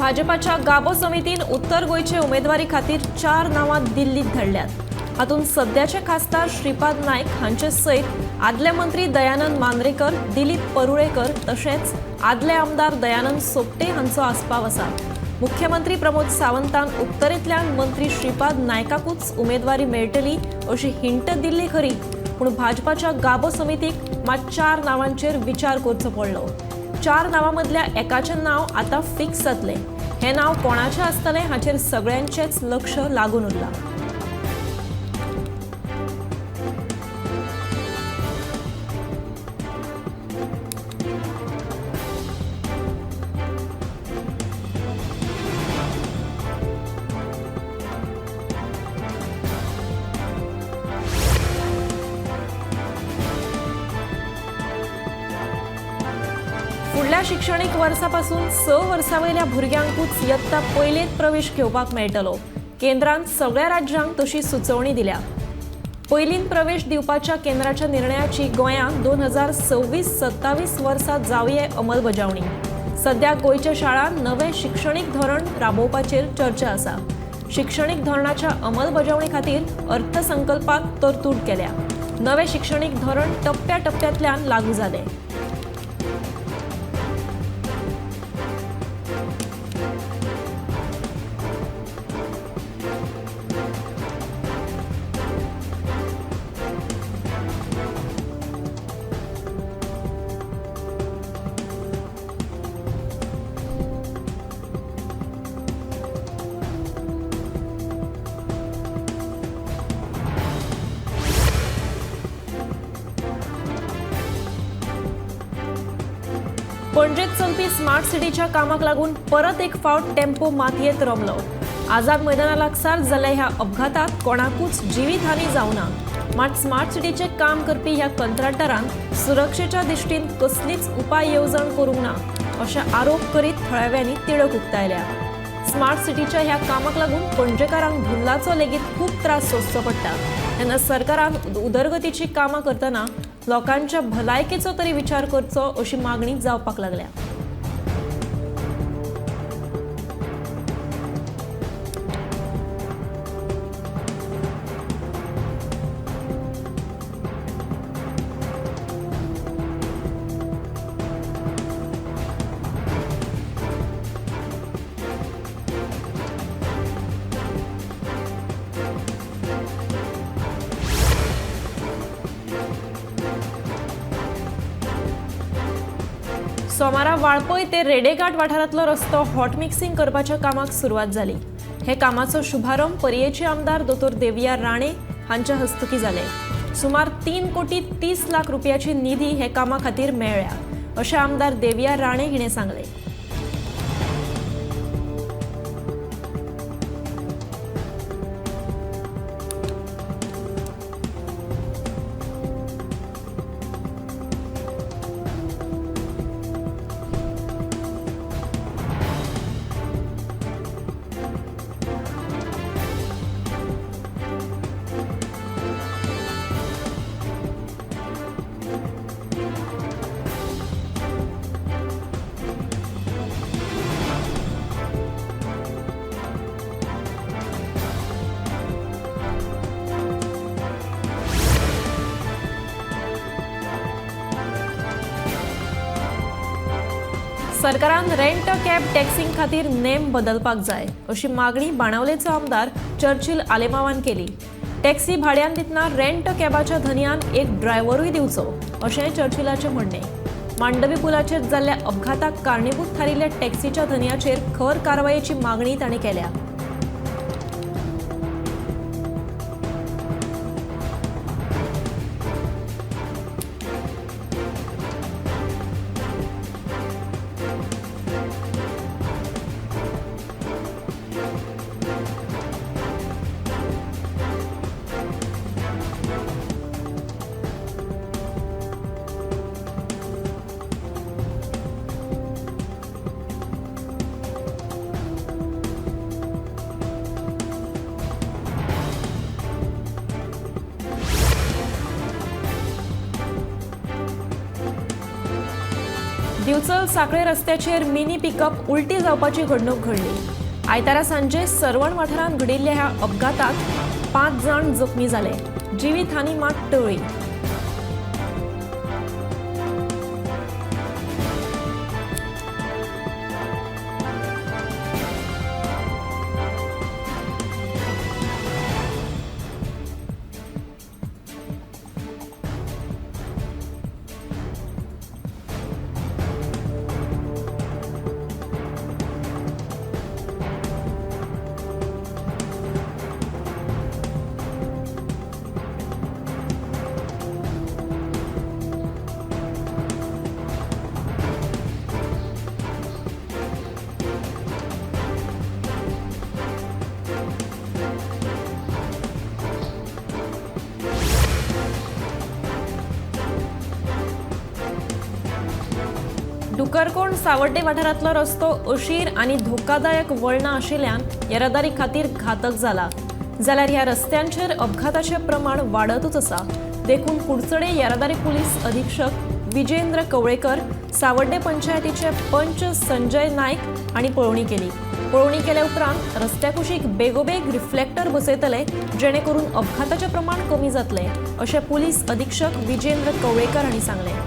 भाजपाच्या गाबो समितीन उत्तर गोंयचे उमेदवारी खातीर 4 नांवां दिल्लीत धाडल्यात. हातूंत सद्याचे खासदार श्रीपाद नायक हांचे सयत आदले मंत्री दयानंद मांद्रेकर, दिलीप परुळेकर तशेंच आदले आमदार दयानंद सोपटे हांचो आस्पाव आसा. मुख्यमंत्री प्रमोद सावंतान उत्तरेंतल्यान मंत्री श्रीपाद नायकाकूच उमेदवारी मेळटली अशी हिंट दिल्ली खरी, पूण भाजपाच्या गाबो समितीक मात 4 नांवांचेर विचार करचो पडलो. 4 नांवां मदल्या एकाचें नांव आतां फिक्स जातलें. हें नांव कोणाचें आसतलें हाचेर सगळ्यांचेंच लक्ष लागून उरलां. फुडल्या शिक्षणीक वर्सापासून 6 वर्सां वयल्या भुरग्यांकूच यत्ता पयलेंत प्रवेश घेवपाक मेळटलो. केंद्रान सगळ्या राज्यांक तशी सुचोवणी दिल्या. पयलीं प्रवेश दिवपाच्या केंद्राच्या निर्णयाची गोंयांत 2026-27 वर्सा जावये अंमलबजावणी. सद्या गोंयच्या शाळांत नवें शिक्षणीक धोरण राबोवपाचेर चर्चा आसा. शिक्षणीक धोरणाच्या अंमलबजावणी खातीर अर्थसंकल्पात तरतूद केल्या. नवें शिक्षणीक धोरण टप्प्या टप्प्यांतल्यान लागू जालें. पणजेत चलपी स्मार्ट सिटीच्या कामाक लागून परत एक फावट टेम्पो मातयेत रमलो. आझाद मैदाना लागसार जाल्ल्या ह्या अपघातात कोणाकूच जिवीतहानी जावना. मात स्मार्ट सिटीचें काम करपी ह्या कंत्राटदारान सुरक्षेच्या दृश्टीन कसलीच उपाय येवजण करूंक ना अशे आरोप करीत थळाव्यांनी तिडक उक्तायल्या. स्मार्ट सिटीच्या ह्या कामाक लागून पणजेकारांक धुल्लाचो लेगीत खूब त्रास सोंसचो पडटा. तेन्ना सरकारान उदरगतीची कामां करतना लोकांच्या भलायकेचो तरी विचार करचो अशी मागणी जावपाक लागल्या. सोमारा वाळपय ते रेडेघाट वाठारांतलो रस्तो हॉट मिक्सिंग करपाच्या कामाक सुरवात जाली. हे कामाचो शुभारंभ पर्येचे आमदार दोतोर देविया राणे हांच्या हस्तुकी जाले. सुमार 3 कोटी 30 लाख रुपयाची निधी हे कामा खातीर मेळ्ळ्या अशें आमदार देविया राणे हिणें सांगलें. सरकारान रेंट कॅब टॅक्सीं खातीर नेम बदलपाक जाय अशी मागणी बाणावलेचो आमदार चर्चिल आलेमावान केली. टॅक्सी भाड्यान दितना रेंट कॅबाच्या धनयान एक ड्रायव्हरूय दिवचो अशें चर्चिलाचें म्हणणें. मांडवी पुलाचेर जाल्ल्या अपघाताक कारणीभूत थारिल्ल्या टॅक्सीच्या धनयाचेर खर कारवायेची मागणी ताणें केल्या. दिवचल सांखळे रस्त्याचेर मिनी पिकअप उलटी जावपाची घडणूक घडली. आयतारा सांजे सर्वण वाठारांत घडिल्ल्या ह्या अपघातात 5 जाण जखमी जाले. जिवीत हानी मात टळ्ळी. डुकरकोण सावड्डे वाठारांतलो रस्तो अशीर आनी धोकादायक वळणां आशिल्ल्यान येरादारी खातीर घातक जाला. जाल्यार ह्या रस्त्यांचेर अपघाताचें प्रमाण वाडतूच आसा. देखून कुडचडे येरादारी पुलीस अधीक्षक विजेंद्र कवळेकर, सावड्डे पंचायतीचे पंच संजय नायक हांणी पळोवणी केली. पळोवणी केल्या उपरांत रस्त्या कुशीक बेगोबेग रिफ्लेक्टर बसयतले जेणे करून अपघाताचें प्रमाण कमी जातलें अशें पुलीस अधीक्षक विजेंद्र कवळेकर हांणी सांगलें.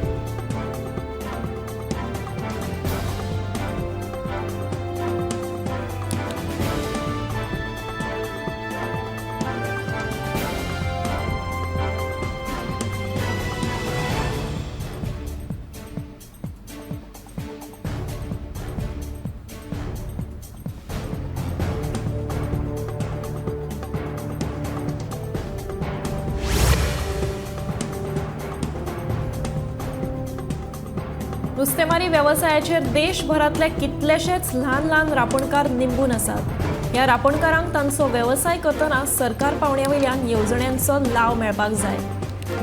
नुस्तेमारी वेवसायाचेर देशभरांतले कितलेशेच ल्हान ल्हान रापणकार निंबून आसात. ह्या रापणकारांक तांचो वेवसाय करतना सरकार पावंड्या वयल्यान येवजण्यांचो लाव मेळपाक जाय.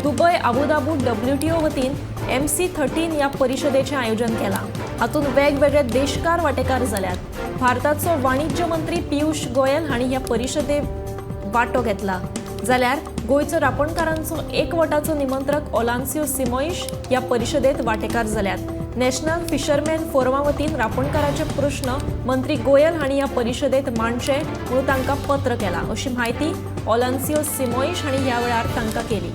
दुबय आबुधाबी WTO वतीन MC-13 ह्या परिशदेचें आयोजन केलां. हातूंत वेगवेगळे देशकार वांटेकार जाल्यात. भारताचो वाणिज्य मंत्री पियुष गोयल हांणी ह्या परिशदेत वांटो घेतला. जाल्यार गोंयचो रापणकारांचो एकवटाचो निमंत्रक ओलान्सियो सिमोइश ह्या परिशदेत वांटेकार जाल्यात. नॅशनल फिशरमॅन फोरमा वतीन रापणकाराचे प्रश्न मंत्री गोयल हांणी ह्या परिशदेत मांडचे म्हणून तांकां पत्र केलां अशी म्हायती ओलान्सियो सिमोइश हांणी ह्या वेळार तांकां केली.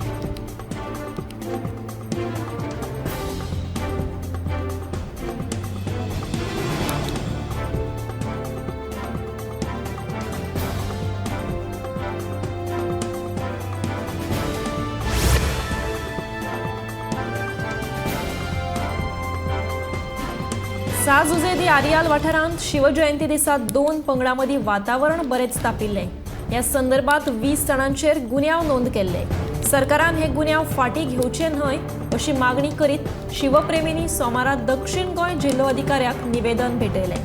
साजुजे दी आरियाल वाठारांत शिवजयंती दिसा 2 पंगडां मदीं वातावरण बरेंच तापिल्लें. ह्या संदर्भात 20 जाणांचेर गुन्यांव नोंद केल्ले. सरकारान हे गुन्यांव फाटीं घेवचे न्हय अशी मागणी करीत शिवप्रेमींनी सोमारा दक्षिण गोंय जिल्लो अधिकाऱ्याक निवेदन भेटयलें.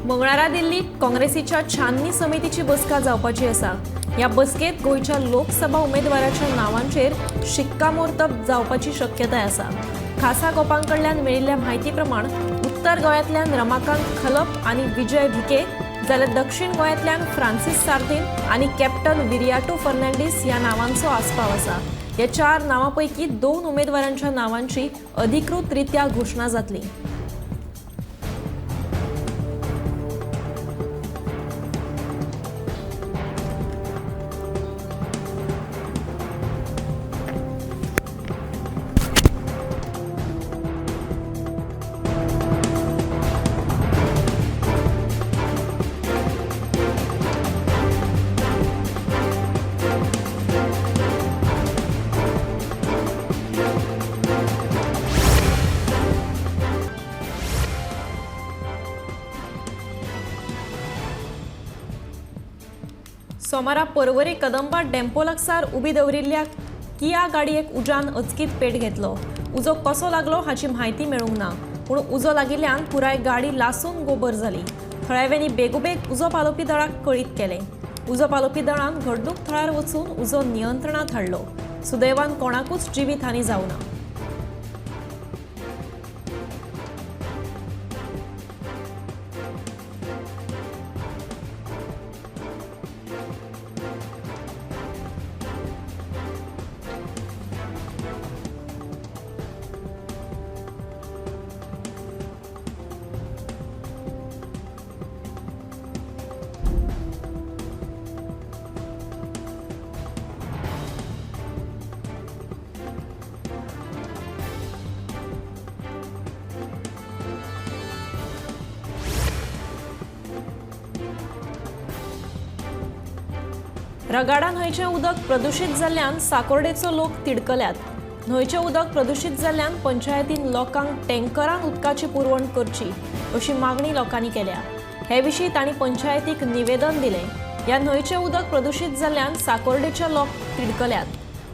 मंगळारा दिल्लीत काँग्रेसीच्या छाननी समितीची बसका जावपाची आसा. ह्या बसकेत गोंयच्या लोकसभा उमेदवाराच्या नांवांचेर शिक्कामोर्तब जावपाची शक्यताय आसा. खासा गोपांकडल्यान मेळिल्ल्या म्हायती प्रमाण उत्तर गोंयांतल्यान रमाकांत खलप आनी विजय भिके, जाल्यार दक्षिण गोंयांतल्यान फ्रांसीस सार्दीन आनी कॅप्टन विरियाटो फर्नांडीस ह्या नांवांचो आस्पाव आसा. ह्या 4 नांवां पैकी 2 उमेदवारांच्या नांवांची अधिकृतरित्या घोशणा जातली. सोमारा पर्वरी कदंबा डेम्पो लागसार उबी दवरिल्ल्या किया गाडयेक उज्यान अचकीत पेट घेतलो. उजो कसो लागलो हाची म्हायती मेळूंक ना, पूण उजो लागिल्ल्यान पुराय गाडी लासून गोबर जाली. थळाव्यांनी बेगोबेग उजो पालोवपी दळाक कळीत केलें. उजो पालोवपी दळान घडणूक थळार वचून उजो नियंत्रणांत हाडलो. सुदैवान कोणाकूच जिवीत हानी जावना. रगाडा न्हंयचें उदक प्रदुशीत जाल्ल्यान साकोर्डेचो लोक तिडकल्यात. न्हंयचें उदक प्रदुशीत जाल्ल्यान पंचायतीन लोकांक टँकरान उदकाची पुरवण करची अशी मागणी लोकांनी केल्या. हे विशीं तांणी पंचायतीक निवेदन दिलें. ह्या न्हंयचें उदक प्रदुशीत जाल्ल्यान साकोर्डेचे लोक तिडकल्यात.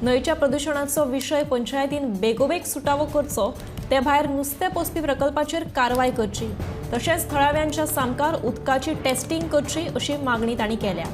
न्हंयच्या प्रदुशणाचो विशय पंचायतीन बेगोबेग सुटावो करचो, ते भायर नुस्तें पोसपी प्रकल्पाचेर कारवाय करची, तशेंच थळाव्यांच्या सामकार उदकाची टेस्टिंग करची अशी मागणी तांणी केल्या.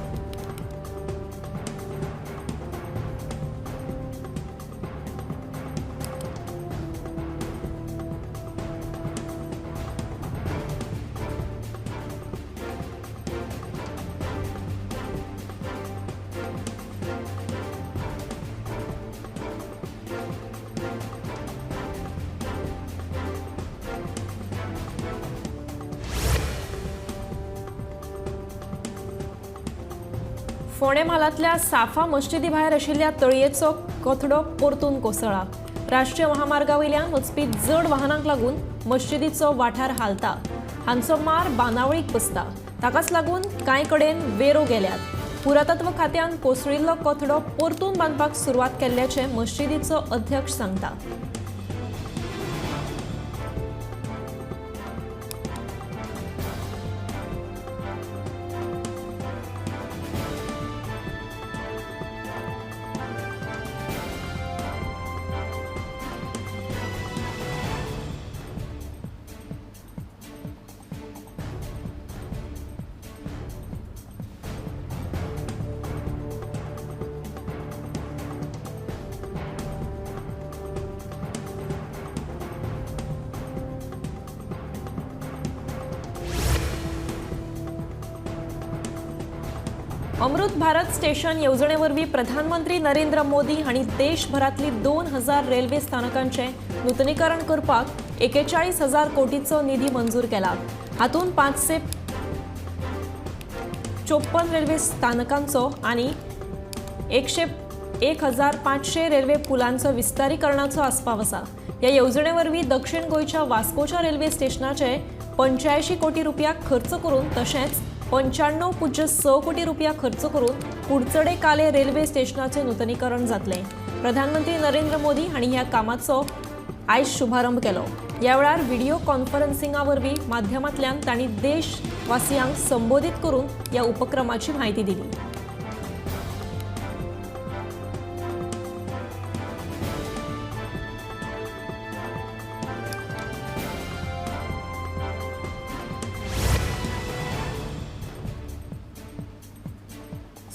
फोंडें म्हालांतल्या साफा मस्जिदी भायर आशिल्ल्या तळयेचो कथडो परतून कोसळ्ळा. राष्ट्रीय महामार्गा वयल्यान वचपी जड वाहनांक लागून मस्जिदीचो वाठार हालता. हांचो मार बांदावळीक बसता. ताकाच लागून कांय कडेन वेरो गेल्यात. पुरातत्व खात्यान कोसळिल्लो कथडो परतून बांदपाक सुरवात केल्ल्याचें मस्जिदीचो अध्यक्ष सांगता. अमृत भारत स्टेशन येवजणेवरवीं प्रधानमंत्री नरेंद्र मोदी हांणी देशभरांतली 2000 रेल्वे स्थानकांचें नुतनीकरण करपाक 41,000 कोटीचो निधी मंजूर केला. हातूंत 554 रेल्वे स्थानकांचो आनी 1,500 रेल्वे पुलांचो विस्तारीकरणाचो आस्पाव आसा. ह्या येवजणेवरवीं दक्षिण गोंयच्या वास्कोच्या रेल्वे स्टेशनाचे 85 कोटी रुपया खर्च करून तशेंच 95.6 कोटी रुपया खर्च करून कुडचडे काले रेल्वे स्टेशनाचें नुतनीकरण जातलें. प्रधानमंत्री नरेंद्र मोदी हांणी ह्या कामाचो आयज शुभारंभ केलो. ह्या वेळार व्हिडिओ कॉन्फरन्सिंगा वरवीं माध्यमांतल्यान तांणी देशवासियांक संबोधीत करून ह्या उपक्रमाची म्हायती दिली.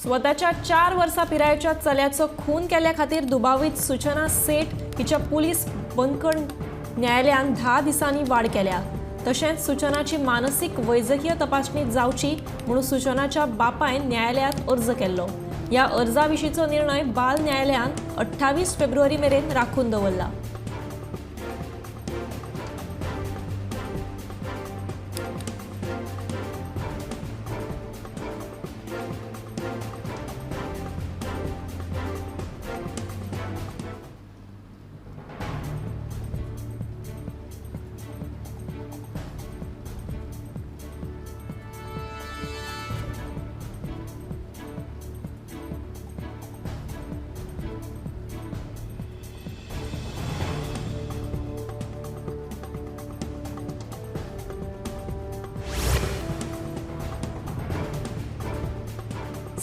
स्वताच्या 4 वर्सां पिरायेच्या चल्याचो खून केल्या खातीर दुबावीत सूचना सेठ हिच्या पुलीस बंदखण न्यायालयान 10 दिसांनी वाड केल्या. तशेंच सूचनाची मानसीक वैजकीय तपासणी जावची म्हणून सूचनाच्या बापायन न्यायालयांत अर्ज केल्लो. ह्या अर्जा विशींचो निर्णय बाल न्यायालयान 28 फेब्रुवारी मेरेन राखून दवरला.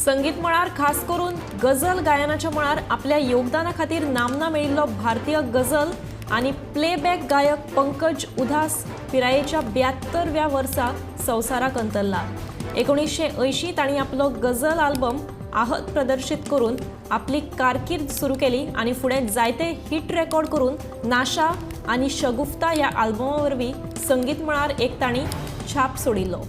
संगीत मळार खास करून गझल गायनाच्या मळार आपल्या योगदाना खातीर नामना मेळिल्लो भारतीय गझल आनी प्लेबॅक गायक पंकज उधास पिरायेच्या 72व्या वर्सा संवसाराक अंतरला. 1980 तांणी आपलो गझल आल्बम आहत प्रदर्शीत करून आपली कारकीर्द सुरू केली आनी फुडें जायते हिट रेकॉर्ड करून नाशा आनी शगुफ्ता ह्या आल्बमा वरवीं संगीत मळार एक तांणी छाप सोडिल्लो.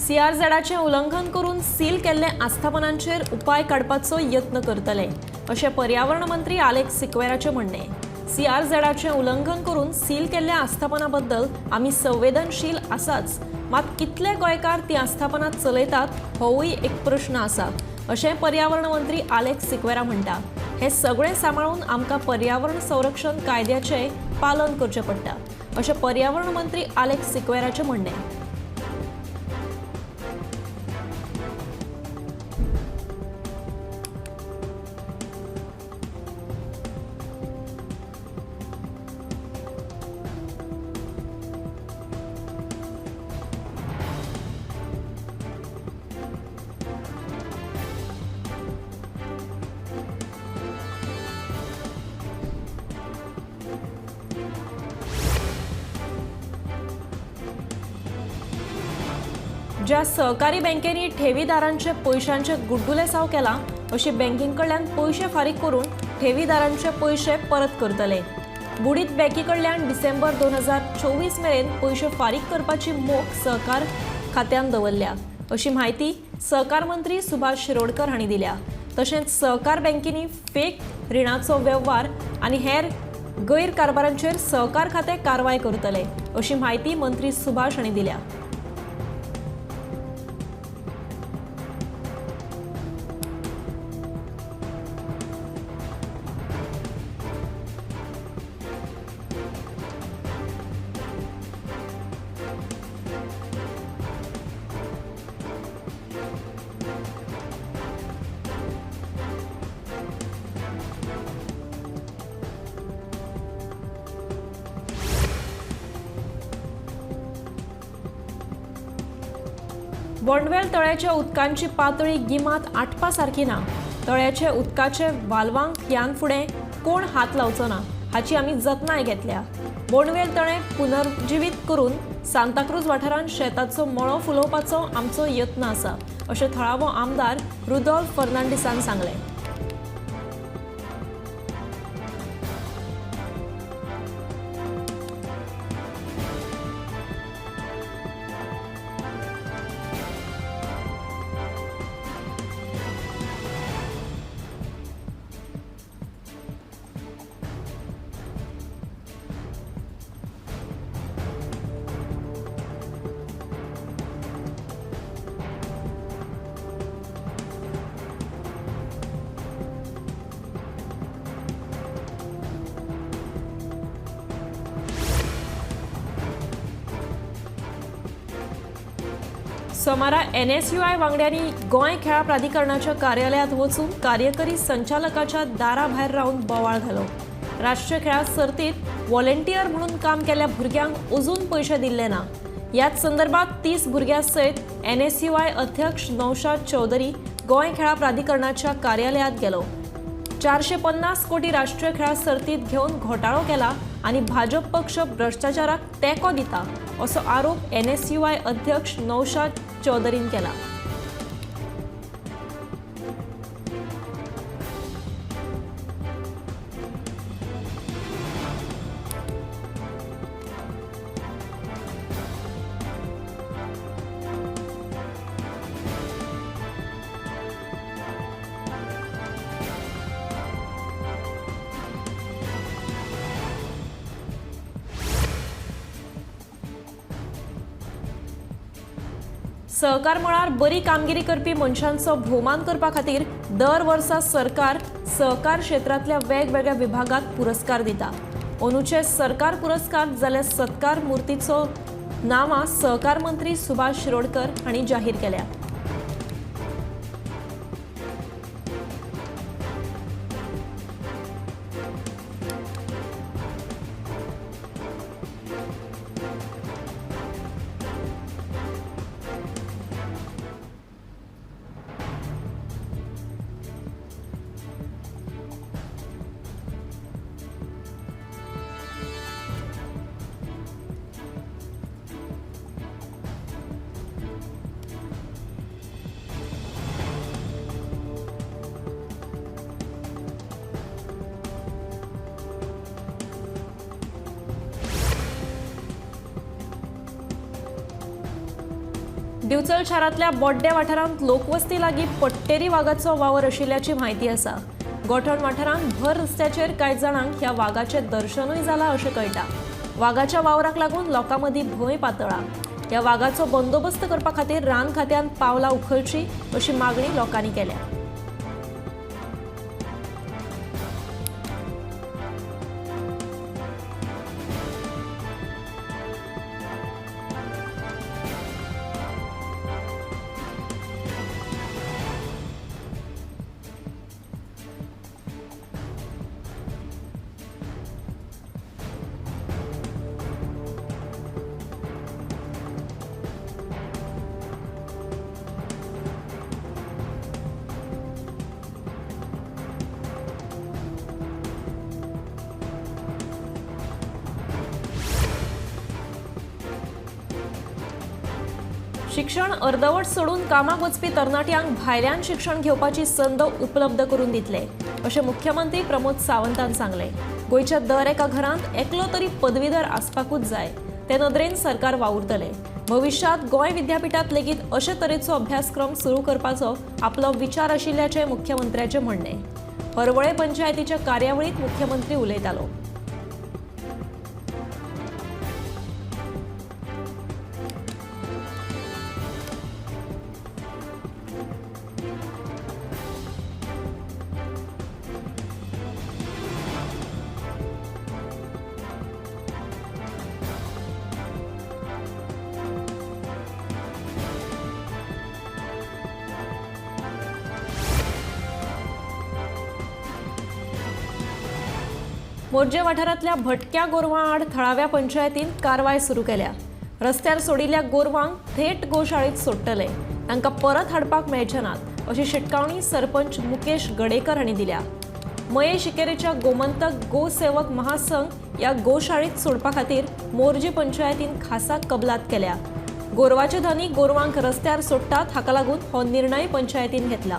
सीआरझेडाचें उल्लंघन करून सील केल्ले आस्थापनांचेर उपाय काडपाचो यत्न करतले अशें पर्यावरण मंत्री आलेक्स सिक्वेराचें म्हणणें. सीआरझेडाचें उल्लंघन करून सील केल्ल्या आस्थापना बद्दल आमी संवेदनशील आसाच, मात कितले गोंयकार ती आस्थापनां चलयतात होवूय एक प्रश्न आसा अशें पर्यावरण मंत्री आलेक्स सिक्वेरा म्हणटा. हें सगळें सांबाळून आमकां पर्यावरण संरक्षण कायद्याचें पालन करचें पडटा अशें पर्यावरण मंत्री आलेक्स सिक्वेराचें म्हणणें. ज्या सहकारी बँकेंनी ठेवीदारांचे पयशांचे गुड्डुलेसाव केला अशी बँकीं कडल्यान पयशे फारीक करून ठेवीदारांचे पयशे परत करतले. बुडीत बँकी कडल्यान डिसेंबर 2024 मेरेन पयशे फारीक करपाची मोख सहकार खात्यान दवरल्या अशी म्हायती सहकार मंत्री सुभाष शिरोडकर हांणी दिल्या. तशेंच सहकार बँकींनी फेक रिणाचो वेव्हार आनी हेर गैरकारभारांचेर सहकार खातें कारवाय करतले अशी म्हायती मंत्री सुभाष हांणी दिल्या. बोंडवेल तळ्याच्या उदकांची पातळी गिमांत आटपा सारकी ना. तळ्याचे उदकाचे वाल्वांक ह्यान फुडें कोण हात लावचो ना हाची आमी जतनाय घेतल्या. बोंडवेल तळें पुनर्जिवीत करून सांताक्रूज वाठारांत शेताचो मळो फुलोवपाचो आमचो यत्न आसा अशें थळावो आमदार रुदोल्फ फर्नांडीसान सांगलें. सोमारा एनएसयूआय वांगड्यांनी गोंय खेळां प्राधिकरणाच्या कार्यालयांत वचून कार्यकारी संचालकाच्या दारा भायर रावन बोवाळ घालो. राष्ट्रीय खेळां सर्तींत व्हॉलेंटियर म्हणून काम केल्ल्या भुरग्यांक अजून पयशे दिल्ले ना. ह्याच संदर्भात 30 भुरग्यां सयत एनएसयूआय अध्यक्ष नौशाद चौधरी गोंय खेळां प्राधिकरणाच्या कार्यालयांत गेलो. 450 कोटी राष्ट्रीय खेळां सर्तींत घेवन घोटाळो केला आनी भाजप पक्ष भ्रश्टाचाराक तेंको दिता असो आरोप एनएसयूआय अध्यक्ष नौशाद चौधरीन केला. सहकार मळार बरी कामगिरी करपी मनशांचो भोवमान करपा खातीर दर वर्सा सरकार सहकार क्षेत्रांतल्या वेगवेगळ्या विभागांत पुरस्कार दिता. अंदूचे सरकार पुरस्कार जाल्यार सत्कार मुर्तीचो नांवां सहकार मंत्री सुभाष शिरोडकर हांणी जाहीर केल्या. दिवचल शारांतल्या बोड्डे वाठारांत लोकवस्ती लागीं पट्टेरी वागाचो वावर आशिल्ल्याची म्हायती आसा. गोठण वाठारांत भर रस्त्याचेर कांय जाणांक ह्या वागाचें दर्शनूय जालां अशें कळटा. वागाच्या वावराक लागून लोकां मदीं भंय पातळ्ळा. ह्या वागाचो बंदोबस्त करपा खातीर रान खात्यान पावलां उखलचीं अशी मागणी लोकांनी केल्या. शिक्षण अर्दवट सोडून कामाक वचपी तरणाट्यांक भायल्यान शिक्षण घेवपाची संद उपलब्ध करून दितले अशें मुख्यमंत्री प्रमोद सावंतान सांगलें. गोंयच्या दर एका घरांत एकलो तरी पदवीधर आसपाकूच जाय, ते नदरेन सरकार वावुरतले. भविश्यांत गोंय विद्यापिठांत लेगीत अशे तरेचो अभ्यासक्रम सुरू करपाचो आपलो विचार आशिल्ल्याचें मुख्यमंत्र्याचें म्हणणें. हरवळे पंचायतीच्या कार्यावळींत मुख्यमंत्री उलयतालो. मोरजे वाठारांतल्या भटक्या गोरवां आड थळाव्या पंचायतीन कारवाय सुरू केल्या. रस्त्यार सोडिल्ल्या गोरवांक थेट गोशाळेंत सोडटले, तांकां परत हाडपाक मेळचे नात अशी शिटकावणी सरपंच मुकेश गडेकर हांणी दिल्या. मये शिकेरेच्या गोमंतक गोसेवक महासंघ ह्या गोशाळेंत सोडपा खातीर मोरजी पंचायतीन खासा कबलात केल्या. गोरवाचे धनी गोरवांक रस्त्यार सोडटात हाका लागून हो निर्णय पंचायतीन घेतला.